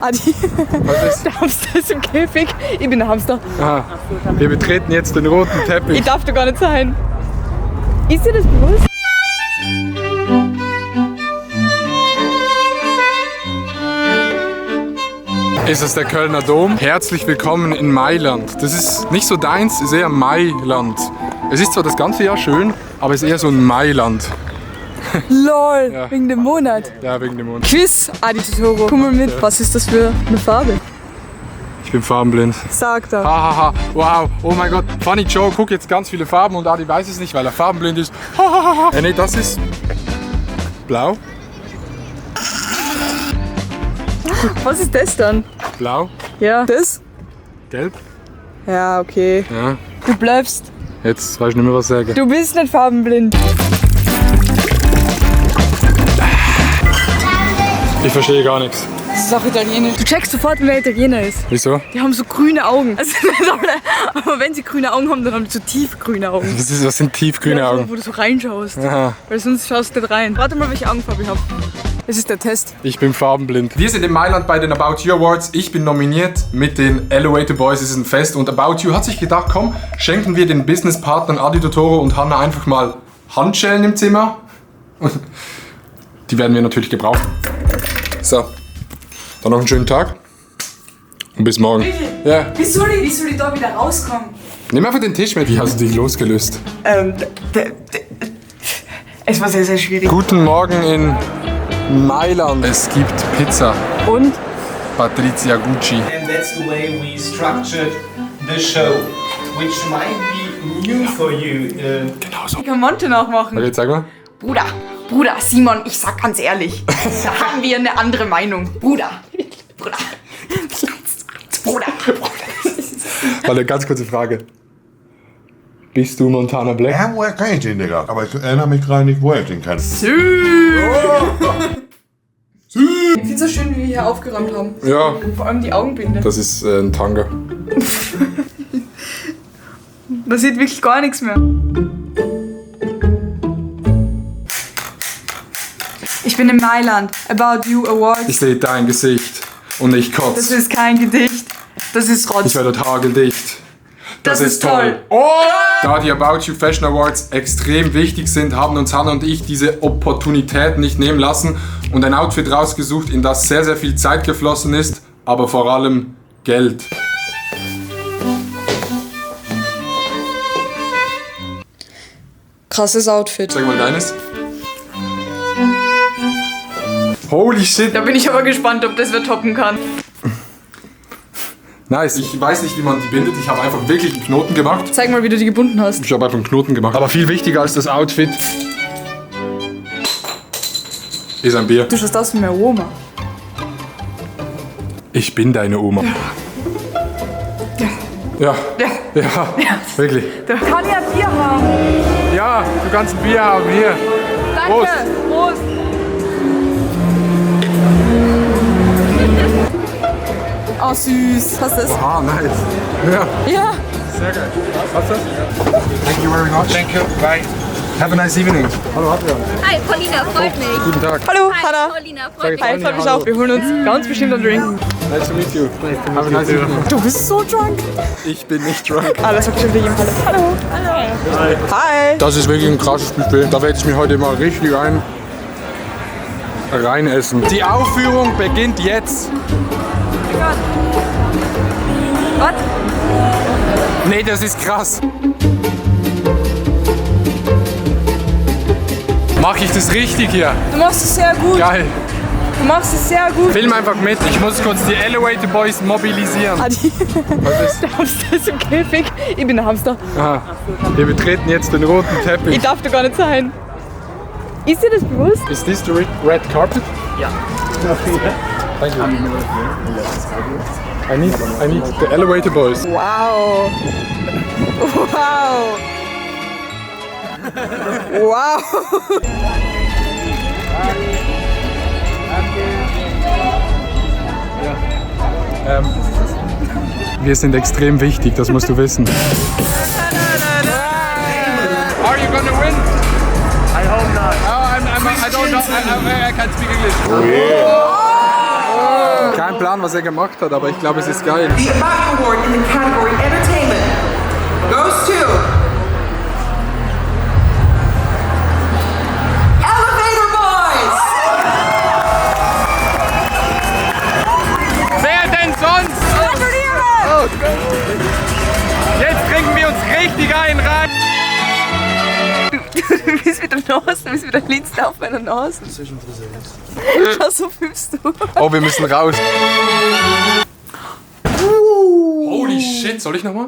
Adi, Was ist? der Hamster ist im Käfig. Ich bin der Hamster. Aha. Wir betreten jetzt den roten Teppich. Ich darf da gar nicht sein. Ist dir das bewusst? Ist es der Kölner Dom? Herzlich willkommen in Mailand. Das ist nicht so deins, ist eher Mailand. Es ist zwar das ganze Jahr schön, aber es ist eher so ein Mailand. LOL, Ja. wegen dem Monat. Ja, wegen dem Mond. Quiz, Adi Totoro. Komm mal mit, was ist das für eine Farbe? Ich bin farbenblind. Sag da. Hahaha, wow, oh mein Gott. Funny Joe, guck jetzt ganz viele Farben und Adi weiß es nicht, weil er farbenblind ist. Hahaha. Nee, das ist blau. Was ist das dann? Blau, Ja. Das? gelb. Ja, okay. Ja, Du bleibst. jetzt weiß ich nicht mehr, was ich sage. Du bist nicht farbenblind. Ich verstehe gar nichts. Das ist auch Italienisch. Du checkst sofort, wer Italiener ist. Wieso? Die haben so grüne Augen. Also nicht alle, aber wenn sie grüne Augen haben, dann haben die so tiefgrüne Augen. Was sind tiefgrüne Ja, so, Augen? wo du so reinschaust. Aha. Weil sonst schaust du nicht rein. Warte mal, welche Augenfarbe ich habe. Das ist der Test. Ich bin farbenblind. Wir sind in Mailand bei den About You Awards. Ich bin nominiert mit den Elevator Boys. Es ist ein Fest und About You hat sich gedacht, komm, schenken wir den Businesspartnern Adi Totoro und Hanna einfach mal Handschellen im Zimmer. Und die werden wir natürlich gebrauchen. So, dann noch einen schönen Tag und bis morgen. Ja, Wie soll ich da wieder rauskommen? nimm einfach den Tisch mit. Wie hast du dich losgelöst? Es war sehr, sehr schwierig. Guten Morgen in Mailand. Es gibt Pizza. Und? Patrizia Gucci. And that's the way we structured the show, which might be new for you. Genau so. Ich kann Monte nachmachen. Okay, zeig mal. Bruder, Simon, ich sag ganz ehrlich, da haben wir eine andere Meinung. Bruder. Warte, ganz kurze Frage. Bist du Montana Black? Ja, woher kann ich den, Digga? Aber ich erinnere mich gerade nicht, woher ich den kann. Ich finde es so schön, wie wir hier aufgeräumt haben. Ja, Vor allem die Augenbinde. das ist ein Tanga. Da sieht wirklich gar nichts mehr. Ich bin in Mailand. About You Awards. Ich sehe dein Gesicht und ich Das kotze. ist kein Gedicht. Das ist Rotz. Ich werde tageldicht. Das ist toll. Oh! Da die About You Fashion Awards extrem wichtig sind, haben uns Hannah und ich diese Opportunität nicht nehmen lassen und ein Outfit rausgesucht, in das sehr, sehr viel Zeit geflossen ist, aber vor allem Geld. Krasses Outfit. Sag mal deines. Holy shit! Da bin ich aber gespannt, ob das wer toppen kann. Nice. Ich weiß nicht, wie man die bindet. Ich habe einfach wirklich einen Knoten gemacht. Zeig mal, wie du die gebunden hast. Ich habe einfach einen Knoten gemacht. Aber viel wichtiger als das Outfit ist ein Bier. Du schaust aus wie meine Oma. Ich bin deine Oma. Ja. Ja. Wirklich. Kann ich ein Bier haben? Ja, du kannst ein Bier haben. Hier. Danke. Prost. Prost. Oh, süß. Was ist das? Ah, nice. Ja. Ja. Sehr geil. Was ist das? Thank you very much. Thank you. Bye. Have a nice evening. Hallo, Adrian. Hi, Paulina, freut mich. Guten Tag. Hallo, Hi, Hannah. Paulina, freut mich. Hi, freut mich auch. Wir holen uns ganz bestimmt einen Drink. Nice to meet you. Have a nice evening. Du bist so drunk. Ich bin nicht drunk. Ah, das sagt schon wieder jemand. Hallo. Hallo. Hi. Das ist wirklich ein krasses Buffet. Da werde ich mir heute mal richtig rein essen. Die Aufführung beginnt jetzt. Was? Nee, das ist krass. Mache ich das richtig hier? Du machst es sehr gut. Geil. Du machst es sehr gut. Film einfach mit. Ich muss kurz die Elevator Boys mobilisieren. Adi, Was ist? der Hamster ist im Käfig. Ich bin der Hamster. Aha. Wir betreten jetzt den roten Ich Teppich. darf da gar nicht sein. Ist dir das bewusst? Is this the red carpet? Yeah. Thank you. I need the elevator boys. Wow. Wow. Wow. Wir sind extrem wichtig, das musst du wissen. Are you gonna win? I hope not. I don't know. I can't speak English. keinen Plan, was er gemacht hat, aber ich glaube, es ist geil. The About Award in the category Entertainment goes to Elevator Boys! Wer denn sonst? Oh, jetzt trinken wir uns richtig einen rein. Du bist mit der Nase, du bist mit der Linse auf meiner Nase. Was so filmst du? Oh, wir müssen raus. Holy shit, soll ich nochmal?